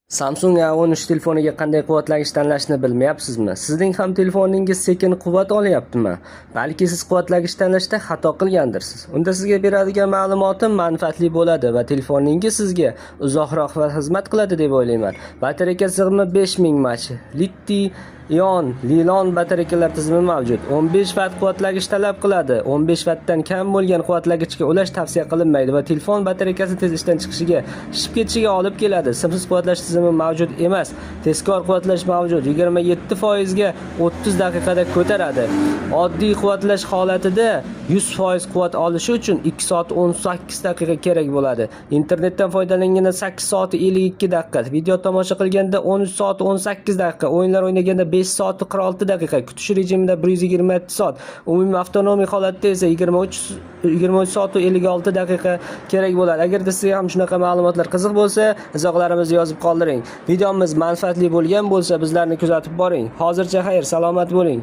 Samsung A13 telefoniga qanday quvvatlagich tanlashni bilmayapsizmi? Sizning ham telefoningiz sekin quvvat olyaptimi? Balki siz quvvatlagich tanlashda xato qilgandirsiz. Unda sizga beradigan ma'lumotim manfaatli bo'ladi va telefoningiz sizga uzoqroq va xizmat qiladi deb o'ylayman. Batareya sig'imi 5000 mAh, litiy ion lilon batareykalar tizimi mavjud. 15 vatt quvvatlagich talab qiladi. 15 vattdan kam bo'lgan quvvatlagichga ulash tavsiya qilinmaydi va telefon batareykasi tez ishdan chiqishiga, shishib ketishiga olib keladi. Simsiz quvvatlash tizimi mavjud emas. Tezkor quvvatlash mavjud. 27% ga 30 daqiqada ko'taradi. Oddiy quvvatlash holatida 100% quvvat olishi uchun 2 soat 18 daqiqa kerak bo'ladi. Internetdan foydalanganda 8 soat 52 daqiqa, video tomosha qilganda 13 soat 18 daqiqa, o'yinlar o'ynaganda 5 soat 46 daqiqa, kutish rejimida 127 soat, umumiy avtonomiy holatda esa 23 soat 56 daqiqa kerak bo'ladi. Agarda sizga ham shunaqa ma'lumotlar qiziq bo'lsa, izohlarimizni yozib qoldiring. Videomiz manfaatli bo'lgan bo'lsa, bizlarni kuzatib boring. Hozircha xayr, salomat bo'ling.